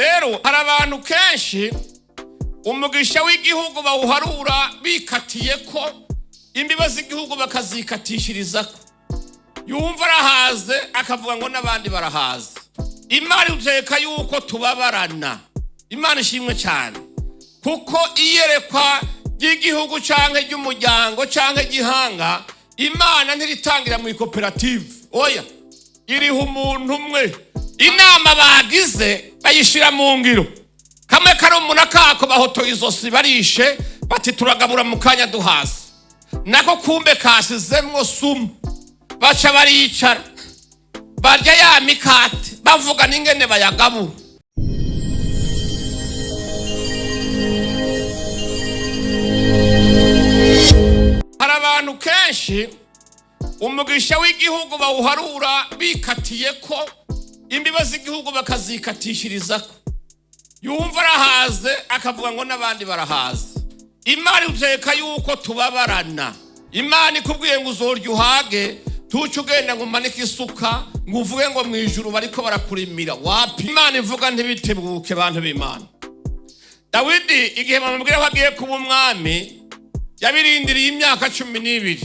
Rero hari abantu kenshi umugisha w'igihugu bawuharura bikatiye ko imbibe z'igihugu bakazikatishirizako. Yumva arahaze, akavuga ngo n'abandi barahaze. Imana iteka yuko tubabarana. Imana ishimwe cyane, kuko iyerekwa ry'igihugu canke ry'umuryango canke ry'ihanga, Imana ntiritangira mu ikoperative. Oya, iriha umuntu umwe. Inama bagize bayishira mu ngiro. Kamwe karumuna kako bahotoye izosi, barishe, bati: "Turagabura mu kanya duhasi." Nako kumbe kasizemwo sumu. Baca baricara, barya ya mikate, bavuga n'ingene bayagabura. Hari abantu kenshi umugisha w'igihugu bawuharura bikatiye ko imbibe z'igihugu bakazikatishirizako. Yumva arahaze, akavuga ngo n'abandi barahaze. Imana iteka yuko tubabarana. Imana ikubwiye ngo uzorya uhage, tuce ugenda ngo umanike isuka, ngo uvuge ngo mu ijuru bariko barakurimira. Wapi! Imana ivuga ntibitebuke. Bantu b'Imana, Dawidi igihe bamubwira ko agiye kuba umwami, yabirindiriye imyaka 12.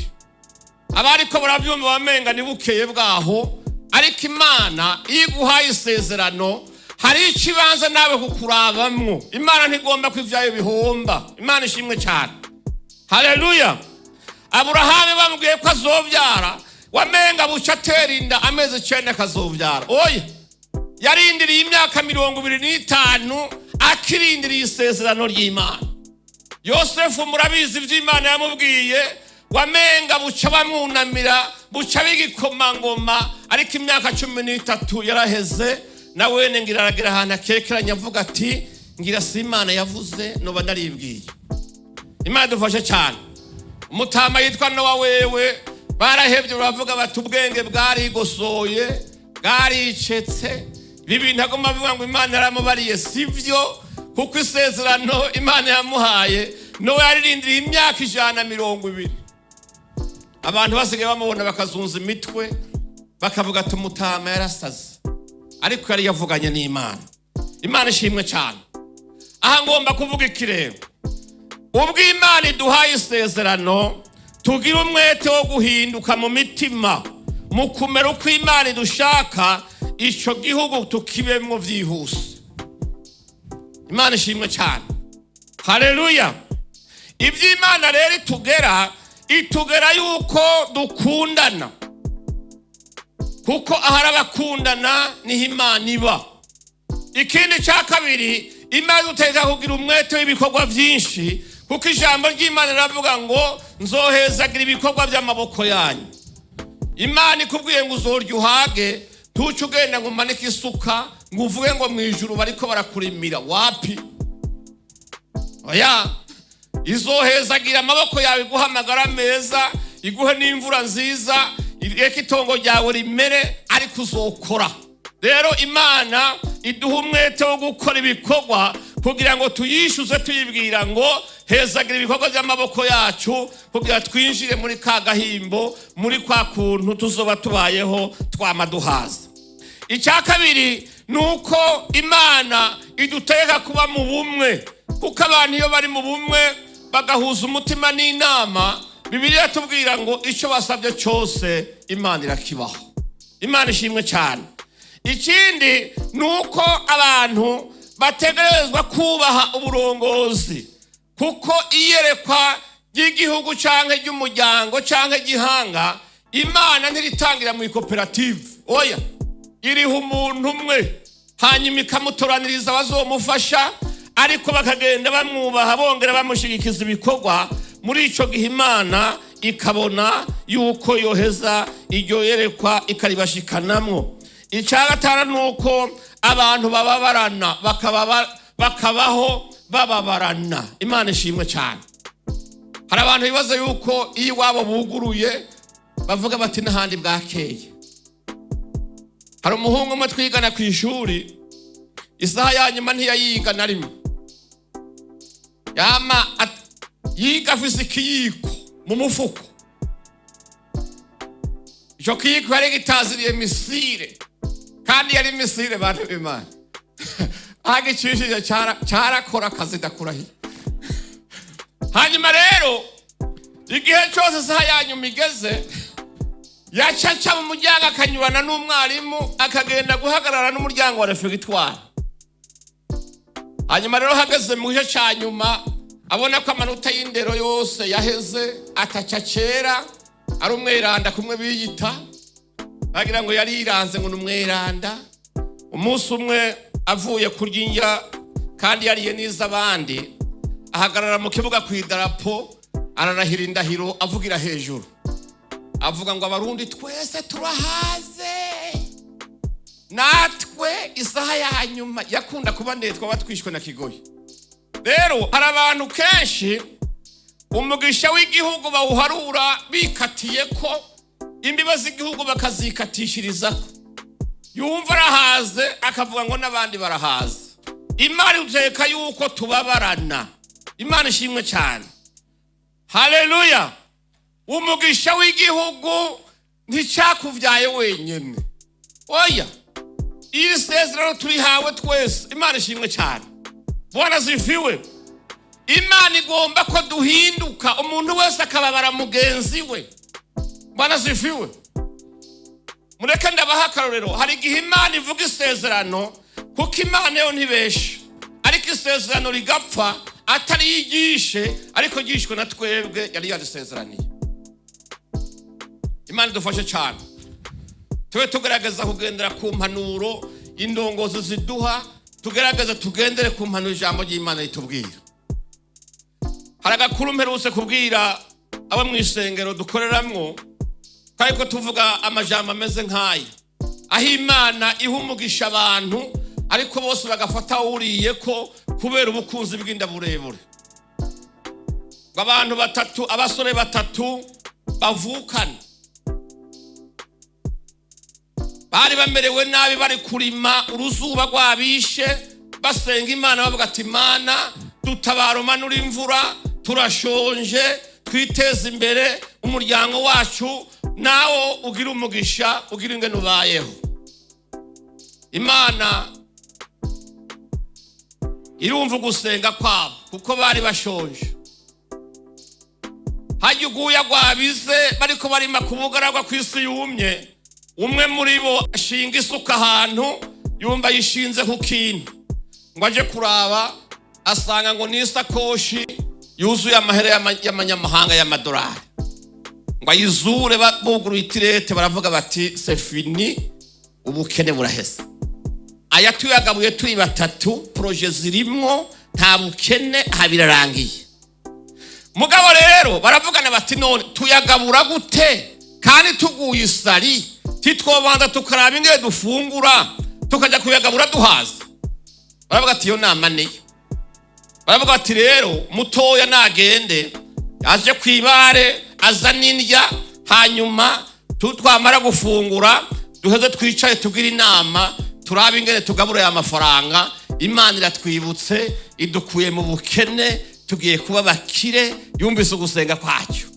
Abariko barabyumva bamenga ni bukeye bwaho, ariko Imana iyo iguhaye isezerano, hari ikibanza nawe kukurabamwo. Imana ntigomba ko ivyayo bihomba. Imana ishimwe cyane, haleluya. Aburahamu bamubwiye ko azovyara, wamenga buca atera inda, amezi 9 akazovyara. Oya, yarindiriye imyaka 25 akirindiriye isezerano ry'Imana. Yosefu, murabizi ivy'Imana yamubwiye, wamenga buca bamwunamira, buca bigikomangoma, ariko imyaka 13 yaraheze. Na wene ngira aragira ahantu akekeranya, avuga ati: "Ngira si Imana yavuze, noba naribwiye." Imana dufashe cyane. Umutama yitwa Nowa wewe barahevye, baravuga bati: "Ubwenge bwarigosoye, bwaricetse. Ibi bintu agomba avuga ngo Imana yaramubariye sivyo." Kuko isezerano Imana yamuhaye, Nowa yaririndiriye imyaka 120. Abantu basigaye bamubona bakazunza imitwe, bakavuga ati: "Umutama yarasaze." Ariko yari yavuganye n'Imana. Imana ishimwe cyane. Aha ngomba kuvuga ikirego: ubwo Imana iduhaye isezerano, tugira umwete wo guhinduka mu mitima, mu kumera uko Imana idushaka, icyo gihugu tukibemwo byihuse. Imana ishimwe cyane, haleluya. Iby'Imana rero itugera, itugera yuko dukundana, kuko ahari abakundana niho Imana iba. Ikindi cya kabiri, Imana iduteka kugira umwete w'ibikorwa byinshi, kuko ijambo ry'Imana riravuga ngo: "Nzohezagira ibikorwa by'amaboko yanyu." Imana ikubwiye ngo uzorya uhage, tuce ugenda ngo umanike isuka, ngo uvuge ngo mu ijuru bariko barakurimira. Wapi, oya! Izohezagira amaboko yawe, iguhe amagara meza, iguhe n'imvura nziza, ireke itongo ryawe rimere, ariko uzokora. Rero Imana iduha umwete wo gukora ibikorwa kugira ngo tuyishyuze, tuyibwira ngo: "Hezagira ibikorwa by'amaboko yacu," kugira twinjire muri ka gahimbo, muri kwa kuntu tuzoba tubayeho twama duhaza. Icya kabiri ni uko Imana iduteka kuba mu bumwe, kuko abantu iyo bari mu bumwe, bagahuza umutima n'inama, Bibiliya tubwira ngo icyo basabye cyose Imana irakibaho. Imana ishimwe cyane. Ikindi ni uko abantu bategerezwa kubaha uburongozi, kuko iyerekwa ry'igihugu cyangwa ry'umuryango cyangwa ry'ihanga, Imana ntiritangira mu ikoperative. Oya, iriha umuntu umwe, hanyuma ikamutoraniriza abazomufasha, ariko bakagenda bamwubaha, bongera bamushyigikiza ibikorwa. Muri icyo gihe Imana ikabona yuko yoheza iryo yerekwa, ikaribashikanamwo. Icya gatanu ni uko abantu bababarana, bakabaho bababarana. Imana ishimwe cyane. Hari abantu bibaza yuko iyo iwabo buguruye, bavuga bati: "N'ahandi bwakeye." Hari umuhungu umwe twigana ku ishuri, isaha ya nyuma ntiyayiga na rimwe. Yama yiga afise ikiyiko mu mufuko. Icyo kiyiko yari gitaziriye misire, kandi yari misire. Bantu b'Imana, Ahagicishije cyarakora akazi, ndakurahiye. Hanyuma rero igihe cyose isaha ya nyuma igeze, yacaca mu muryango akanyurana n'umwarimu, akagenda guhagarara n'umuryango wa réfectoire. Hanyuma rero hageze mu gice cya nyuma, abona ko amanota y'indero yose yaheze, ataca kera ari umweranda kumwe biyita, bagira ngo yari yiranze ngo ni umweranda. Umunsi umwe avuye kurya indya kandi yariye n'iz'abandi, ahagarara mu kibuga ku idarapo, ararahira indahiro, avugira hejuru, avuga ngo: "Abarundi twese turahaze, natwe isaha ya nyuma yakunda kuba ndende, twaba twishwe na kigoyi." Rero hari abantu kenshi umugisha w'igihugu bawuharura bikatiye ko imbibe z'igihugu bakazikatishirizako. Yumva arahaze, akavuga ngo n'abandi barahaze. Imana iteka yuko tubabarana. Imana ishimwe cyane, haleluya. Umugisha w'igihugu nticyakubyaye wenyine, oya. Iri sezerano turihawe twese. Imana ishimwe cyane, Bwana asifiwe. Imana igomba ko duhinduka, umuntu wese akababara mugenzi we. Bwana asifiwe. Mureke ndabaha akarorero. Hari igihe Imana ivuga isezerano, kuko Imana yo ntibesha, ariko isezerano rigapfa atari yigishe, ariko ryishwe na twebwe yari yarisezeraniye. Imana idufashe cyane, tube tugerageza kugendera ku mpanuro indongozi ziduha, tugerageze tugendere ku mpanuro ijambo ry'Imana ritubwira. Hari agakuru mperutse kubwira abo mu isengero dukoreramwo, ariko tuvuga amajambo ameze nk'aya, aho Imana iha umugisha abantu, ariko bose bagafata wuriye ko kubera ubukunzi bw'inda burebure. Ngo abantu batatu, abasore batatu bavukana, bari bamerewe nabi, bari kurima uruzuba rwabishe, basenga Imana bavuga ati: "Imana dutabara, umanura imvura, turashonje, twiteze imbere, umuryango wacu nawo ugira umugisha, ugira ingene ubayeho." Imana irumva ugusenga kwabo kuko bari bashonje. Hajya uguya rwabize, bariko barima ku bugaragwa ku isi yumye. Umwe muri bo ashinga isuka ahantu, yumva yishinze ku kintu, ngo aje kuraba, asanga ngo ni isakoshi yuzuye amahera y'amanyamahanga, y'amadolari. Ngo ayizure, buguruye itirete, baravuga bati: "C'est fini, ubukene buraheze. Aya tuyagabuye turi batatu, projets zirimwo, nta bukene aha, birarangiye." Mugabo rero baravugana bati: "None tuyagabura gute kandi tuguye isari? Titwobanza tukaraba ingene dufungura, tukajya kuyagabura duhaze?" Baravuga ati: "Iyo nama niyo." Baravuga bati: "Rero mutoya nagende aje ku ibare, azana indya, hanyuma twamara gufungura duheze twicare tugire inama, turabe ingene tugabura aya mafaranga. Imana iratwibutse, idukuye mu bukene, tugiye kuba bakire." Yumvise ugusenga kwacyo.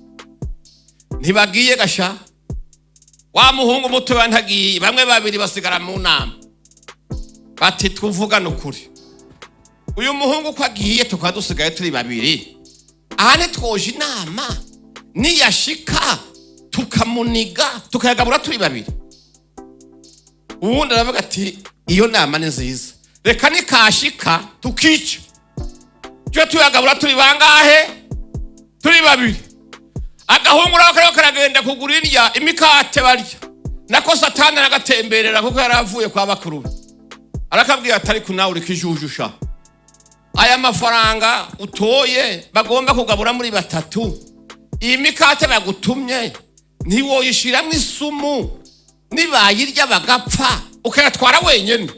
Ntibagiye gasha, wa muhungu mutoya ntagiye. Bamwe babiri basigara mu nama, bati: "Tuvugane ukuri, uyu muhungu uko agiye tukaba dusigaye turi babiri aha, ntitwoje inama niyashika tukamuniga, tukayagabura turi babiri?" Uwundi aravuga ati: "Iyo nama ni nziza, reka nikashika tukica, tujye tuyagabura turi bangahe? Turi babiri." Agahungu nako kariko karagenda kugura indya, imikate barya. Nako Satani aragatemberera, kuko yari avuye kwa bakuru be. Arakabwira ati: "Ariko nawe uriko ijujusha, aya mafaranga utoye bagomba kugabura muri batatu, iyi mikate bagutumye ntiwoyishiramwo isumu, nibayirya bagapfa, ukayatwara wenyene?"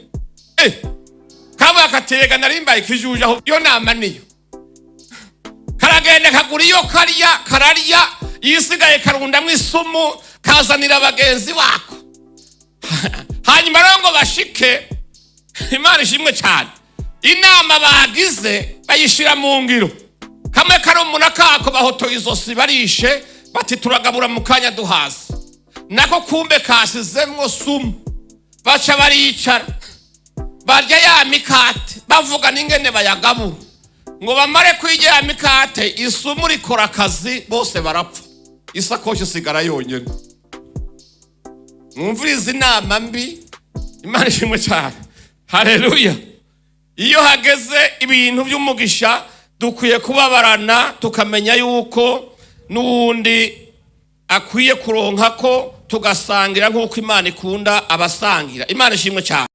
Kabaye akatega, narimbaye ikijuju aho, iyo nama niyo. Karagenda kagura iyo karya, kararya, iyisigaye karundamwo isumu, kazanira bagenzi bako. Hanyuma rero ngo bashike, Imana ishimwe cyane, inama bagize bayishira mu ngiro. Kamwe karumuna kako bahotoye izosi, barishe, bati: "Turagabura mu kanya duhaze." Nako kumbe kasizemwo sumu. Baca baricara, barya ya mikate. Bavuga n'ingene bayagabura ngo bamare kwirya mikate, isumu rikora akazi, bose barapfa, isakoshi isigara yonyine. Mwumvirize inama mbi. Imana ishimwe cyane, haleluya. Iyo hageze ibintu by'umugisha, dukwiye kubabarana, tukamenya yuko n'uwundi akwiye kuronka ko tugasangira nk'uko Imana ikunda abasangira. Imana ishimwe cyane.